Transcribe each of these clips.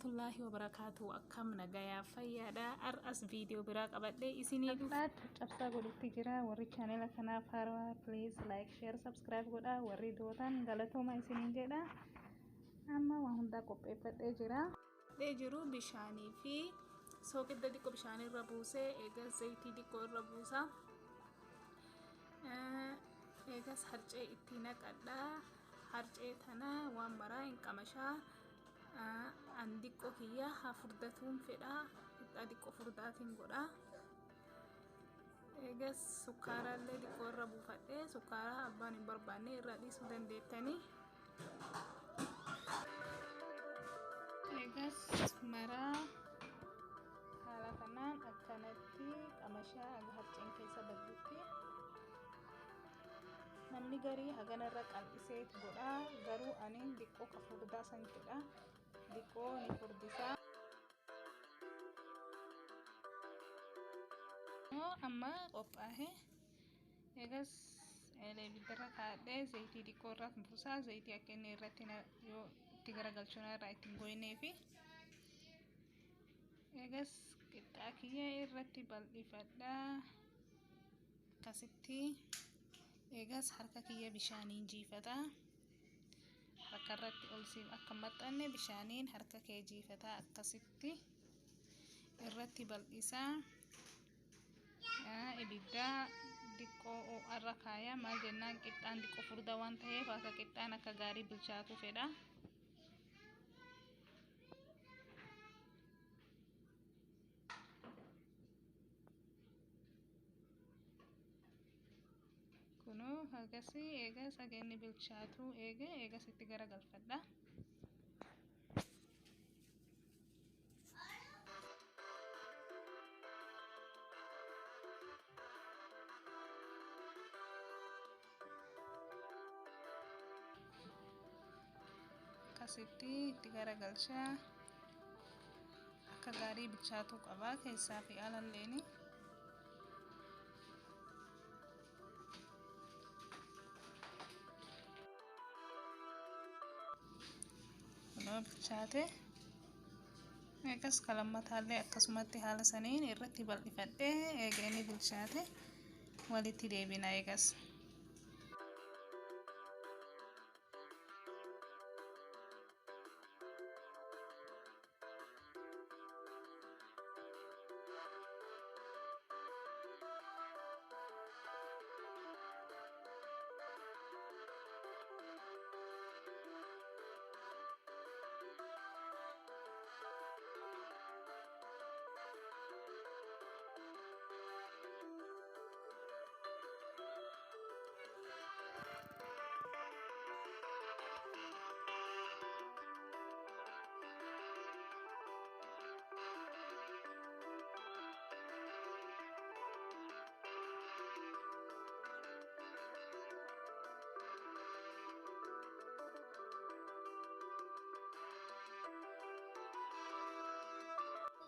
Warahmatullaahi wabarakaatu. Akkam nagayaa fayyaadha. Har'as viidiyoo biraa qabadhee isinii dhufe. Cabsaa godhutti jira. Warri chaanela kanaaf haarawaa, please like, share, subscribe godha. Warri dootan galatooma isiniin jedha. Amma waan hundaa qopheeffadhee jira. Jiru bishaanii fi sooqidda xiqqoo bishaan irra buusee, eegas zayitii xiqqoo irra buusa. Eegas harcee itti naqadha. Harcee tana waan maraa hin qamashaa. An xiqqoo kiyya haa furdatuun fedha. Qixxaa xiqqoo furdaatiin godha. Eegas sukkaaraallee xiqqoo irra buufadhee, sukkaara abbaan hin barbaanne irraa dhiisuu dandeettanii. Eegas maraa haala kanaan akkanatti qamashaa haga harceen keessa baddutti. Namni garii haganarra qal'iseet godha, garuu ani xiqqoo ka furdaa san fedha, xiqqoo ni furdisaa. Amma qophaahe. Eegas eelee ibiddarra kaa'adhee zayitii xiqqoo irra buusaa, zayitii akka inni irratti yoo itti garagalchuu irraa ittiin goynee fi eegas qixxaa kiyya irratti bal'ifadhaa akkasitti. Eegas harka kiyya bishaaniin jiifata. Harka irratti ol siif akka maxxanne bishaaniin harka kee jiifataa akkasitti irratti bal'isaa. Ibidda xiqqoo irra kaaya. Maal jennaan, qixxaan xiqqoo furdaa waan ta'eef akka qixxaan akka gaarii bilchaatu fedha. Kunoo akkasii. Eegas haga inni bilchaatu eege, eegas itti garagalfadha. Akkasitti itti garagalchaa, akka gaarii bilchaatuu qaba keessaa fi alalleeni. Kunoo bilchaate. Eegas kalammataallee akkasumatti haala saniin irratti bal'ifadhee, eega inni bilchaate walitti deebina eegas.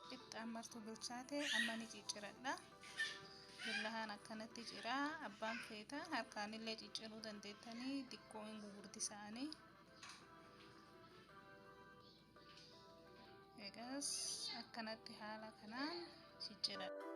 Qixxaan martuu bilchaate, amma ni cicciradha. Billahaan akkanatti ciraa, abbaan feetan harkaanillee cicciruu dandeettanii, xiqqoo hin gugurdisa'anii. Eegas akkanatti haala kanaan cicciradha.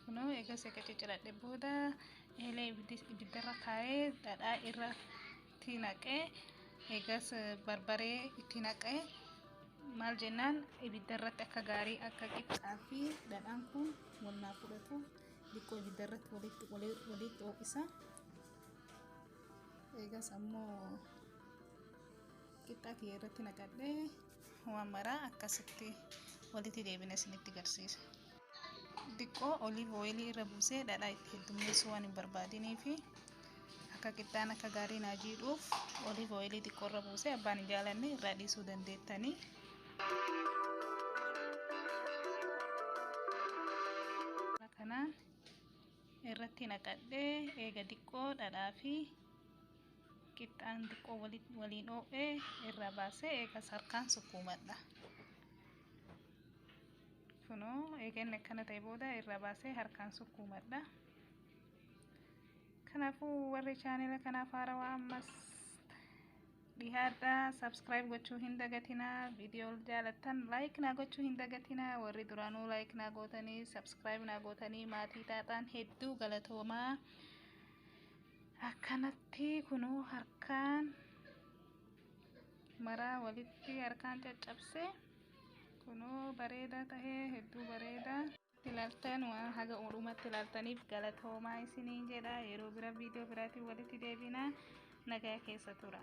Kunoo eegas eega cicciradhe booda eelee ibiddarra kaa'ee, dhadhaa irratti naqee, eegas barbaree itti naqee. Maal jennaan, ibidda irratti akka gaarii akka qixxaa fi dhadhaan kun wal naa fudhatu xiqqoo ibidda irratti walitti ho'isa. Eegas ammoo qixxaa kiyya irratti naqadhee, waan maraa akkasitti walitti deebina isinitti garsiisa. Xiqqoo olive oilii irra buusee, dhadhaa itti heddummeessuu waan hin barbaadinii fi akka qixxaan akka gaarii naa jiidhuuf olive oilii xiqqoo irra buusee, abbaan hin jaalanne irraa dhiisuu dandeettanii. Kanaan irratti naqadhee, eega xiqqoo dhadhaa fi qixxaan xiqqoo waliin oo'ee irraa baasee, eegas harkaan sukkuumadha. Kunoo eega inni akkana ta'e booda irraa baasee harkaan sukkuumadha. Kanaafuu warri chaanela kanaaf haarawaa ammas dhihaadhaa, subscribe gochuu hin dagatinaa. Viidiyoo jaalattan like naa gochuu hin dagatinaa. Warri duraanuu like naa gootanii, subscribe naa gootanii maatii taataan hedduu galatoomaa. Akkanatti kunoo harkaan maraa walitti harkaan caccabsee, kunoo bareedaa tahee, hedduu bareedaa. Ilaaltan waan haga dhumatti ilaaltaniif galatoomaa isiniin jedha. Yeroo bira viidiyoo biraatiin walitti deebinaa, nagaa keessa tura.